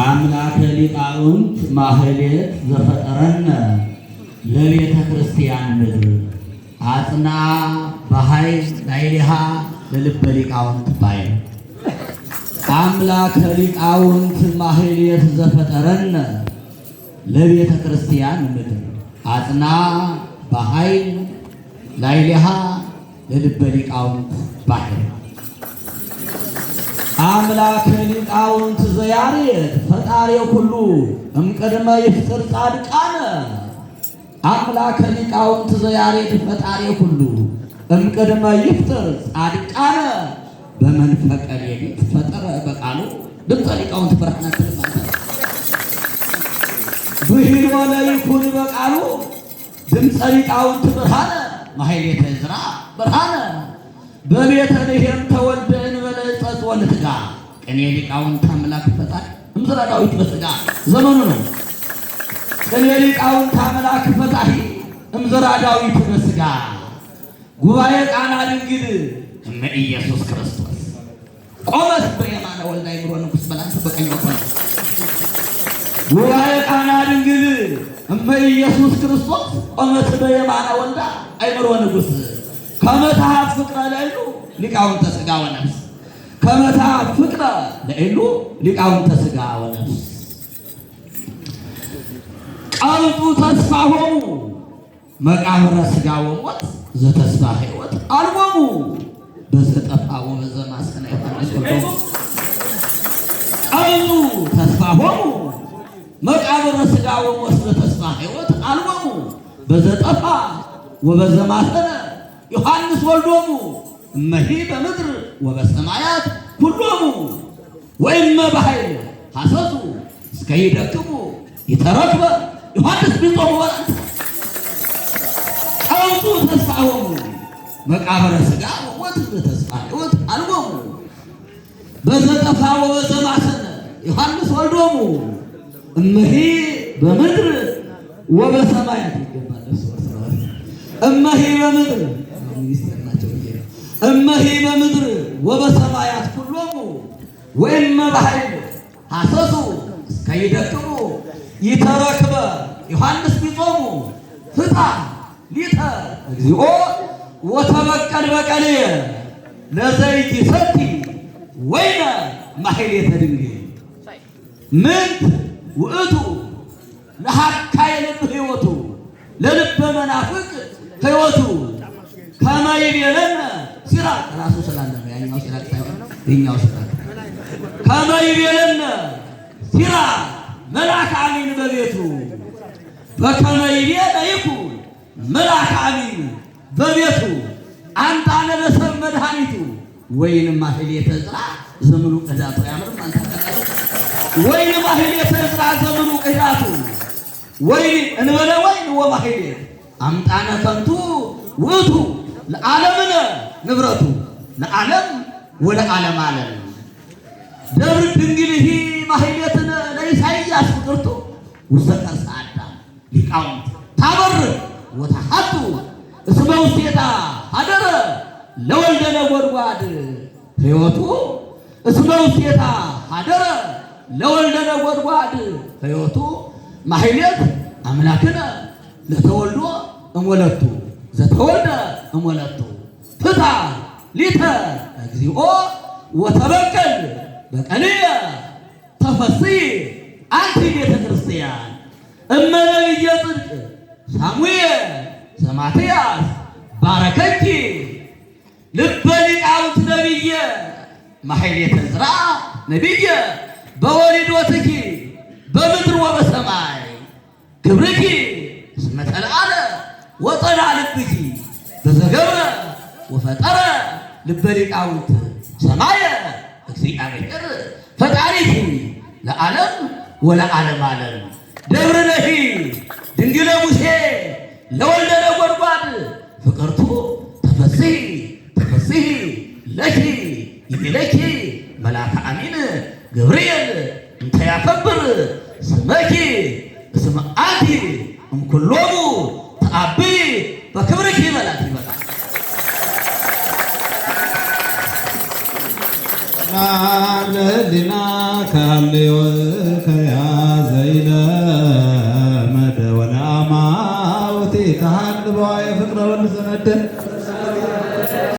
አምላከ ሊቃውንት ማህሌት ዘፈጠረነ ለቤተ ክርስቲያን ምድር አጽንዓ በኃይል ላዕሌሃ ለልበ ሊቃውንት ባይ። አምላከ ሊቃውንት ማህሌት ዘፈጠረነ ለቤተ ክርስቲያን ምድር አጽንዓ በኃይል ላዕሌሃ ለልበ ሊቃውንት ባሕር። አምላከ ሊቃውንት ዘያሬድ ፈጣሪ ኩሉ እምቅድመ ይፍጥር ጻድቃነ። አምላከ ሊቃውንት ዘያሬድ ፈጣሪ ኩሉ እምቅድመ ይፍጥር ጻድቃነ በመንፈቀ ሌሊት ፈጠረ በቃሉ ድምፀ ሊቃውንት ብርሃናት ብሂል ለይኩን በቃሉ ድምፀ ሊቃውንት ብርሃነ ማሕሌተ ዕዝራ ብርሃነ። በቤተልሔም ተወልደ እንበለ ዕፀ ወንትጋ ቅኔ ሊቃውንት አምላክ ፈጣሪ እምዝራ ዳዊት በሥጋ ዘመኑ ነው። ቅኔ ሊቃውንት አምላክ ፈጣሪ እምዝራ ዳዊት በሥጋ ጉባኤ ቃና ድንግል እመ ኢየሱስ ክርስቶስ ቆመት በየማነ ወልደ አእምሮ ንጉሥ በላንተ በቀኝ በኩል። ጉባኤ ቃና ድንግል እመ ኢየሱስ ክርስቶስ ቆመት በየማነ ወልዳ አእምሮ ንጉሥ ከመ ተሃብ ፍቅረ ለእሉ ሊቃውንተ ሥጋ ወነፍስ፣ ከመ ተሃብ ፍቅረ ለእሉ ሊቃውንተ ሥጋ ወነፍስ። ቀልጡ ተስፋሆሙ መቃብረ ሥጋ ወሞት ዘተስፋ ሕይወት አልቦሙ በዘጠፋ ወበዘማሰነ ዮሐንስ ወልዶሙ። ቀልጡ ተስፋሆሙ መቃብረ ሥጋ ወሞት ዘተስፋ ሕይወት አልቦሙ በዘጠፋ ወበዘማሰነ ዮሐንስ ወልዶሙ። እመሂ በምድር ወበሰማያት ኩሎሙ ወእመ በኃይል ሐሰሱ እስከ ይደክሙ ይተረክበ ዮሐንስ ቢጾሙ ወላንተ። ቀውጡ ተስፋሆሙ መቃብረ ሥጋ ወሞት ዘተስፋ ሕይወት አልቦሙ በዘጠፋ ወበዘማሰነ ዮሐንስ ወልዶሙ። እመሂ በምድር ወበሰማያት ይገባል። እመሂ በምድር ሚኒስትር ናቸው። እመሂ በምድር ወበሰማያት ኩሎሙ ወእመ በኃይል ሐሰሱ እስከ ይደክሙ ይተረክበ ዮሐንስ ቢጾሙ። ፍታ ሊተ እግዚኦ ወተበቀል በቀልየ ለዘይቲ ሰቲ ወይነ ማሕሌተ ድንግል። ምንት ውእቱ ለሃካየ ልብ ሕይወቱ ለልበ መናፍቅ ሕይወቱ ከመ ይቤለነ ሲራክ ራሱ ስላለ ነው። ያኛው ሲራክ ሳይሆን የኛው ሲራክ። ከመ ይቤለነ ሲራክ መልአከ አሚን በቤቱ። በከመ ይቤ ይኩን መልአከ አሚን በቤቱ አምጣነ ለሰብ መድኃኒቱ። ወይንም ማሕሌተ ዕዝራ ዘመኑ ቅዳቱ አያምርም? አንተ ወይን ማሕሌተ ዕዝራ ዘመኑ ቅዳቱ ወይን እንበለ ወይን ወማሕሌት አምጣነ ከንቱ ውእቱ ለዓለምነ ንብረቱ ለዓለም ወለዓለም ዓለም። ደብር ድንግልሂ ማሕሌትነ ለኢሳይያስ ፍቅርቱ ውስተ ከርሰ አዳም ሊቃውንት ታበር ወተሐቱ እስመ ውስቴታ ሀደረ ለወልደ ነጎድጓድ ሕይወቱ፣ እስመ ውስቴታ ሀደረ ለወልደ ነጎድጓድ ሕይወቱ። ማሕሌት አምላክነ ለተወልዶ እሞለቱ ዘተወልደ እሞለቱ። ፍታ ሊተ እግዚኦ ወተበቀል በቀልየ ተፈሥሒ አንቲ ቤተ ክርስቲያን እመ ነቢየ ጽድቅ ሳሙኤል ዘማትያስ ባረከኪ ልበ ሊቃውንት ነቢየ ማሕሌተ ዕዝራ ነቢየ በወሊዶትኪ በምድር ወበሰማይ ክብርኪ እስመ ተለዓለ ወጠና ልብኪ በዘገብረ ወፈጠረ ልበ ሊቃውንት ሰማየ እግዚአብሔር ፈጣሪኪ ለዓለም ወለዓለም ዓለም። ደብረ ነሂ ድንግለ ሙሴ ለወልደ ነጎድጓድ ፍቅርቱ ተፈሥሒ ተፈሥሒ ለኪ ይቤለኪ መልአከ አሚን ገብርኤል እንተ ያከብር ስመኪ እስመ አንቲ እምኩሎሙ ተአብይ በክብርኪ በላት ይበላል። ለህሊና ከሃልዮ ከያዘይለመደ ወለአማውቲ ከሃልበዋ የፍቅረ ወልድ ዘነደ።